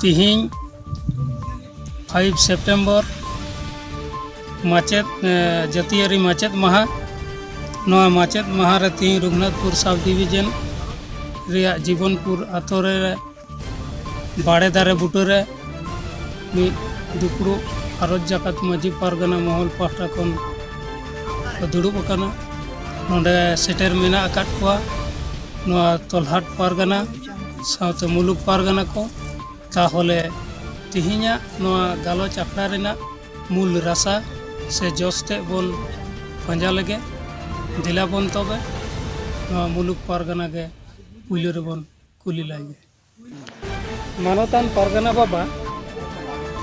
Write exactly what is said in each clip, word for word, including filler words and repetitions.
ᱛᱤᱦᱤᱧ five September ᱢᱟᱪᱮᱫ, ᱮ, ᱡᱟᱹᱛᱤᱭᱟᱹᱨᱤ ᱢᱟᱪᱮᱫ ᱢᱟᱦᱟ᱾ ᱱᱚᱣᱟ ᱢᱟᱪᱮᱫ ᱢᱟᱦᱟ ᱨᱮ ᱛᱤᱦᱤᱧ ᱨᱚᱜᱷᱩᱱᱟᱛᱷᱯᱩᱨ ᱥᱟᱵ ᱰᱤᱵᱤᱡᱚᱱ ᱨᱮᱭᱟᱜ ᱡᱤᱵᱚᱱᱯᱩᱨ ᱟᱛᱳ ᱨᱮ ᱵᱟᱲᱮ ᱫᱟᱨᱮ ᱵᱩᱴᱟᱹ ᱨᱮ ᱢᱤᱫ ᱫᱩᱯᱲᱩᱵ ᱵᱷᱟᱨᱚᱛ ᱡᱟᱠᱟᱛ ᱢᱟᱹᱡᱷᱤ ᱯᱟᱨᱜᱟᱱᱟ ᱢᱚᱦᱚᱞ ᱯᱟᱦᱴᱟ ᱠᱷᱚᱱ ᱠᱚ ᱫᱩᱲᱩᱵ ᱟᱠᱟᱱᱟ᱾ ᱱᱚᱰᱮ ᱥᱮᱴᱮᱨ ᱢᱮᱱᱟᱜ ᱟᱠᱟᱫ ᱠᱚᱣᱟ ᱱᱚᱣᱟ ᱛᱚᱞᱦᱟᱴ ᱯᱟᱨᱜᱟᱱᱟ ᱥᱟᱶᱛᱮ ᱢᱩᱞᱩᱠ ᱯᱟᱨᱜᱟᱱᱟ ᱠᱚ᱾ ᱛᱟᱦᱚᱞᱮ ᱛᱮᱦᱮᱧᱟᱜ ᱱᱚᱣᱟ ᱜᱟᱞᱚᱪ ᱟᱠᱷᱲᱟ ᱨᱮᱱᱟᱜ ᱢᱩᱞ ᱨᱟᱥᱟ ᱥᱮ ᱡᱚᱥ ᱛᱮᱫ ᱵᱚᱱ ᱯᱟᱸᱡᱟ ᱞᱮᱜᱮ᱾ ᱫᱮᱞᱟ ᱵᱚᱱ ᱛᱚᱵᱮ ᱱᱚᱣᱟ ᱢᱩᱞᱩᱠ ᱯᱟᱨᱜᱟᱱᱟ ᱜᱮ ᱯᱩᱭᱞᱩ ᱨᱮᱵᱚᱱ ᱠᱩᱞᱤ ᱞᱟᱭ ᱜᱮ᱾ ᱢᱟᱱᱚᱛᱟᱱ ᱯᱟᱨᱜᱟᱱᱟ ᱵᱟᱵᱟ,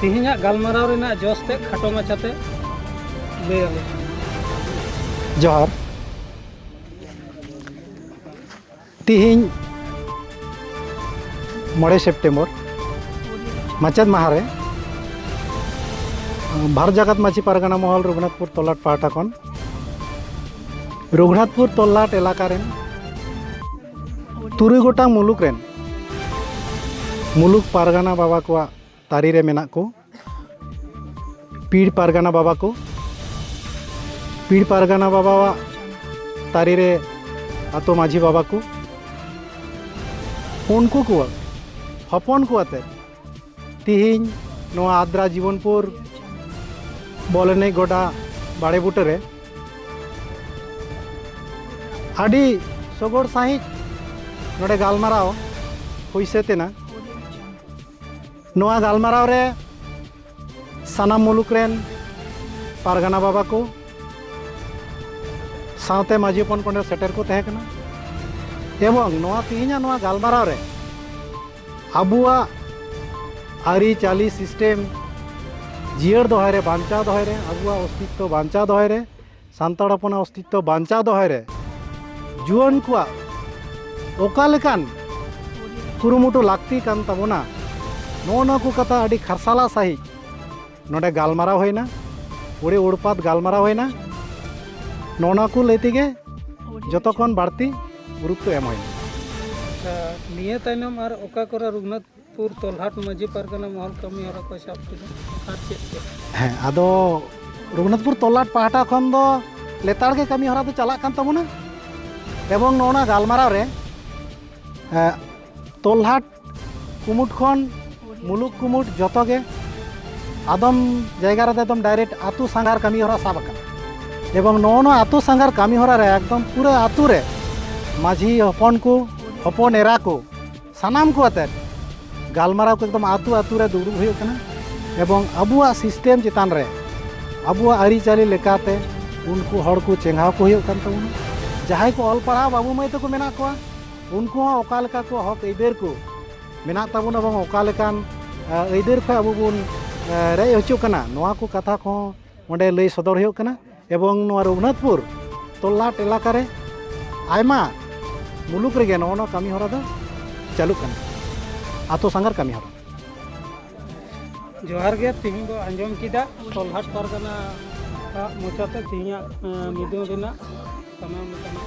ᱛᱮᱦᱮᱧᱟᱜ ᱜᱟᱞᱢᱟᱨᱟᱣ ᱨᱮᱱᱟᱜ ᱡᱚᱥ ᱛᱮᱫ ᱠᱷᱟᱴᱚ ᱢᱟᱪᱷᱟᱛᱮ ᱞᱟᱹᱭ ᱟᱞᱮ᱾ ᱡᱚᱦᱟᱨ᱾ ᱛᱤᱦᱤᱧ ᱢᱚᱬᱮ ᱥᱮᱯᱴᱮᱢᱵᱚᱨ ᱢᱟᱪᱮᱫ ᱢᱟᱦᱟ ᱨᱮ ᱵᱷᱟᱨᱚᱛ ᱡᱟᱠᱟᱛ ᱢᱟᱹᱡᱷᱤ ᱯᱟᱨᱜᱟᱱᱟ ᱢᱚᱦᱚᱞ ᱨᱚᱜᱷᱩᱱᱟᱛᱷᱯᱩᱨ ᱛᱚᱞᱞᱟᱴ ᱯᱟᱦᱴᱟ ᱠᱷᱚᱱ ᱨᱚᱜᱷᱩᱱᱟᱛᱷᱯᱩᱨ ᱛᱚᱞᱞᱟᱴ ᱮᱞᱟᱠᱟ ᱨᱮᱱ ᱛᱩᱨᱩᱭ ᱜᱚᱴᱟᱝ ᱢᱩᱞᱩᱠ ᱨᱮᱱ ᱢᱩᱞᱩᱠ ᱯᱟᱨᱜᱟᱱᱟ ᱵᱟᱵᱟ ᱠᱚᱣᱟᱜ ᱛᱟᱹᱨᱤ ᱨᱮ ᱢᱮᱱᱟᱜ ᱠᱚ ᱯᱤᱲ ᱯᱟᱨᱜᱟᱱᱟ ᱵᱟᱵᱟ ᱠᱚ, ᱯᱤᱲ ᱯᱟᱨᱜᱟᱱᱟ ᱵᱟᱵᱟᱣᱟᱜ ᱛᱟᱹᱨᱤ ᱨᱮ ᱟᱛᱳ ᱢᱟᱹᱡᱷᱤ ᱵᱟᱵᱟ ᱠᱚ, ᱩᱱᱠᱩ ᱠᱚ ᱦᱚᱯᱚᱱ ᱠᱚ ᱟᱛᱮ ᱛᱤᱦᱤᱧ ᱱᱚᱣᱟ ᱟᱫᱽᱨᱟ ᱡᱤᱵᱚᱱᱯᱩᱨ ᱵᱚᱞ ᱮᱱᱮᱡ ᱜᱚᱰᱟ ᱵᱟᱲᱮ ᱵᱩᱴᱟᱹ ᱨᱮ ᱟᱹᱰᱤ ᱥᱚᱜᱚᱲ ᱥᱟᱺᱦᱤᱡ ᱱᱚᱰᱮ ᱜᱟᱞᱢᱟᱨᱟᱣ ᱦᱩᱭ ᱥᱟᱹᱛ ᱮᱱᱟ᱾ ᱱᱚᱣᱟ ᱜᱟᱞᱢᱟᱨᱟᱣ ᱨᱮ ᱥᱟᱱᱟᱢ ᱢᱩᱞᱩᱠ ᱨᱮᱱ ᱯᱟᱨᱜᱟᱱᱟ ᱵᱟᱵᱟ ᱠᱚ ᱥᱟᱶᱛᱮ ᱢᱟᱹᱡᱷᱤ ᱦᱚᱯᱚᱱ ᱠᱚ ᱱᱚᱰᱮ ᱥᱮᱴᱮᱨ ᱠᱚ ᱛᱟᱦᱮᱸ ᱠᱟᱱᱟ᱾ ᱮᱵᱚᱝ ᱱᱚᱣᱟ ᱛᱮᱦᱮᱧᱟᱜ ᱱᱚᱣᱟ ᱜᱟᱞᱢᱟᱨᱟᱣ ᱨᱮ ᱟᱵᱚᱣᱟᱜ ᱟᱹᱨᱤᱪᱟᱹᱞᱤ ᱥᱤᱥᱴᱮᱢ ᱡᱤᱭᱟᱹᱲ ᱫᱚᱦᱚᱭ ᱨᱮ, ᱵᱟᱧᱪᱟᱣ ᱫᱚᱦᱚᱭ ᱨᱮ, ᱟᱵᱚᱣᱟᱜ ᱚᱥᱛᱤᱛᱛᱚ ᱵᱟᱧᱪᱟᱣ ᱫᱚᱦᱚᱭ ᱨᱮ, ᱥᱟᱱᱛᱟᱲ ᱦᱚᱯᱚᱱᱟᱜ ᱚᱥᱛᱤᱛᱛᱚ ᱵᱟᱧᱪᱟᱣ ᱫᱚᱦᱚᱭ ᱨᱮ ᱡᱩᱣᱟᱹᱱ ᱠᱚᱣᱟᱜ ᱚᱠᱟ ᱞᱮᱠᱟᱱ ᱠᱩᱨᱩᱢᱩᱴᱩ ᱞᱟᱹᱠᱛᱤ ᱠᱟᱱ ᱛᱟᱵᱚᱱᱟ, ᱱᱚᱜᱼᱚ ᱱᱚᱣᱟ ᱠᱚ ᱠᱟᱛᱷᱟ ᱟᱹᱰᱤ ᱠᱷᱟᱨᱥᱟᱞᱟ ᱥᱟᱺᱦᱤᱡ ᱱᱚᱰᱮ ᱜᱟᱞᱢᱟᱨᱟᱣ ᱦᱩᱭᱱᱟ᱾ ᱟᱹᱰᱤ ᱩᱲᱯᱟᱛ ᱜᱟᱞᱢᱟᱨᱟᱣ ᱦᱩᱭᱱᱟ᱾ ᱱᱚᱜᱼᱚ ᱱᱚᱣᱟ ᱠᱚ ᱞᱟᱹᱭ ᱛᱮᱜᱮ ᱡᱚᱛᱚ ᱠᱷᱚᱱ ᱵᱟᱹᱲᱛᱤ ᱜᱩᱨᱩᱛᱛᱚ ᱮᱢ ᱦᱩᱭᱱᱟ᱾ ᱟᱪᱪᱷᱟ, ᱱᱤᱭᱟᱹ ᱛᱟᱭᱱᱚᱢ ᱟᱨ ᱚᱠᱟ ᱠᱚᱨᱮ ᱨᱚᱜᱷᱩᱱᱟᱛᱷ ᱯᱩᱨ ᱛᱚᱞᱦᱟᱴ ᱢᱟᱹᱡᱷᱤ ᱯᱟᱨᱜᱟᱱᱟ ᱢᱚᱦᱚᱞ ᱠᱟᱹᱢᱤ ᱦᱚᱨᱟ ᱠᱚ ᱥᱟᱵ ᱠᱮᱫᱟ᱾ ᱟᱨ ᱪᱮᱫ ᱪᱮᱫ? ᱦᱮᱸ, ᱟᱫᱚ ᱨᱚᱜᱷᱩᱱᱟᱛᱷᱯᱩᱨ ᱛᱚᱞᱦᱟᱴ ᱯᱟᱦᱴᱟ ᱠᱷᱚᱱ ᱫᱚ ᱞᱮᱛᱟᱲ ᱜᱮ ᱠᱟᱹᱢᱤ ᱦᱚᱨᱟ ᱫᱚ ᱪᱟᱞᱟᱜ ᱠᱟᱱ ᱛᱟᱵᱚᱱᱟ᱾ ᱮᱵᱚᱝ ᱱᱚᱜᱼᱚ ᱱᱟ ᱜᱟᱞᱢᱟᱨᱟᱣ ᱨᱮ, ᱮ, ᱛᱚᱞᱦᱟᱴ ᱠᱩᱢᱩᱴ ᱠᱷᱚᱱ ᱢᱩᱞᱩᱠ ᱠᱩᱢᱩᱴ ᱡᱚᱛᱚ ᱜᱮ ᱟᱫᱚᱢ ᱡᱟᱭᱜᱟ ᱨᱮᱫᱚ ᱮᱠᱫᱚᱢ ᱰᱟᱭᱨᱮᱠᱴ ᱟᱹᱛᱩ ᱥᱟᱸᱜᱷᱟᱨ ᱠᱟᱹᱢᱤ ᱦᱚᱨᱟ ᱥᱟᱵ ᱟᱠᱟᱱᱟ᱾ ᱮᱵᱚᱝ ᱱᱚᱜᱼᱚ ᱱᱚᱣᱟ ᱟᱹᱛᱩ ᱥᱟᱸᱜᱷᱟᱨ ᱠᱟᱹᱢᱤ ᱦᱚᱨᱟ ᱨᱮ ᱮᱠᱫᱚᱢ ᱯᱩᱨᱟᱹ ᱟᱹᱛᱩ ᱨᱮ ᱢᱟᱹᱡᱷᱤ ᱦᱚᱯᱚᱱ ᱠᱚ, ᱦᱚᱯᱚᱱ ᱮᱨᱟ ᱠᱚ, ᱥᱟᱱᱟᱢ ᱠᱚ ᱟᱛᱮᱫ ᱜᱟᱞᱢᱟᱨᱟᱣ ᱠᱚ ᱮᱠᱫᱚᱢ ᱟᱹᱛᱩ ᱟᱹᱛᱩ ᱨᱮ ᱫᱩᱲᱩᱵ ᱦᱩᱭᱩᱜ ᱠᱟᱱᱟ᱾ ᱮᱵᱚᱝ ᱟᱵᱚᱣᱟᱜ ᱥᱤᱥᱴᱮᱢ ᱪᱮᱛᱟᱱ ᱨᱮ, ᱟᱵᱚᱣᱟᱜ ᱟᱹᱨᱤᱪᱟᱹᱞᱤ ᱞᱮᱠᱟᱛᱮ ᱩᱱᱠᱩ ᱦᱚᱲ ᱠᱚ ᱪᱮᱸᱜᱷᱟᱣ ᱠᱚ ᱦᱩᱭᱩᱜ ᱠᱟᱱ ᱛᱟᱵᱚᱱᱟ᱾ ᱡᱟᱦᱟᱸᱭ ᱠᱚ ᱚᱞ ᱯᱟᱲᱦᱟᱣ ᱵᱟᱹᱵᱩ ᱢᱟᱹᱭ ᱛᱟᱠᱚ ᱢᱮᱱᱟᱜ ᱠᱚᱣᱟ, ᱩᱱᱠᱩ ᱦᱚᱸ ᱚᱠᱟ ᱞᱮᱠᱟ ᱠᱚ ᱦᱚᱠ ᱟᱹᱭᱫᱟᱹᱨ ᱠᱚ ᱢᱮᱱᱟᱜ ᱛᱟᱵᱚᱱᱟ, ᱮᱵᱚᱝ ᱚᱠᱟ ᱞᱮᱠᱟᱱ, ᱮ, ᱟᱹᱭᱫᱟᱹᱨ ᱠᱷᱚᱱ ᱟᱵᱚ ᱵᱚᱱ, ᱮ, ᱨᱮᱡ ᱦᱚᱪᱚᱜ ᱠᱟᱱᱟ, ᱱᱚᱣᱟ ᱠᱚ ᱠᱟᱛᱷᱟ ᱠᱚᱦᱚᱸ ᱚᱸᱰᱮ ᱞᱟᱹᱭ ᱥᱚᱫᱚᱨ ᱦᱩᱭᱩᱜ ᱠᱟᱱᱟ᱾ ᱮᱵᱚᱝ ᱱᱚᱣᱟ ᱨᱚᱜᱷᱩᱱᱟᱛᱷᱯᱩᱨ ᱛᱚᱞᱞᱟᱴ ᱮᱞᱟᱠᱟ ᱨᱮ ᱟᱭᱢᱟ ᱢᱩᱞᱩᱠ ᱨᱮᱜᱮ ᱱᱚᱜᱼᱚ ᱱᱚᱣᱟ ᱠᱟᱹᱢᱤ ᱦᱚᱨᱟ ᱫᱚ ᱪᱟᱹᱞᱩᱜ ᱠᱟᱱᱟ, ᱟᱛᱳ ᱥᱟᱸᱜᱷᱟᱨ ᱠᱟᱹᱢᱤ ᱦᱚᱨᱟ᱾ ᱡᱚᱦᱟᱨ ᱜᱮ, ᱛᱮᱦᱮᱧ ᱵᱚ ᱟᱸᱡᱚᱢ ᱠᱮᱫᱟ ᱛᱚᱞᱦᱟᱴ ᱯᱟᱨᱜᱟᱱᱟ ᱟᱜ ᱢᱚᱪᱟᱛᱮ ᱛᱮᱦᱮᱧᱟᱜ, ᱮᱸ, ᱢᱤᱫᱩᱱ ᱨᱮᱱᱟᱜ ᱥᱟᱱᱟᱢ ᱞᱮᱠᱟᱱᱟᱜ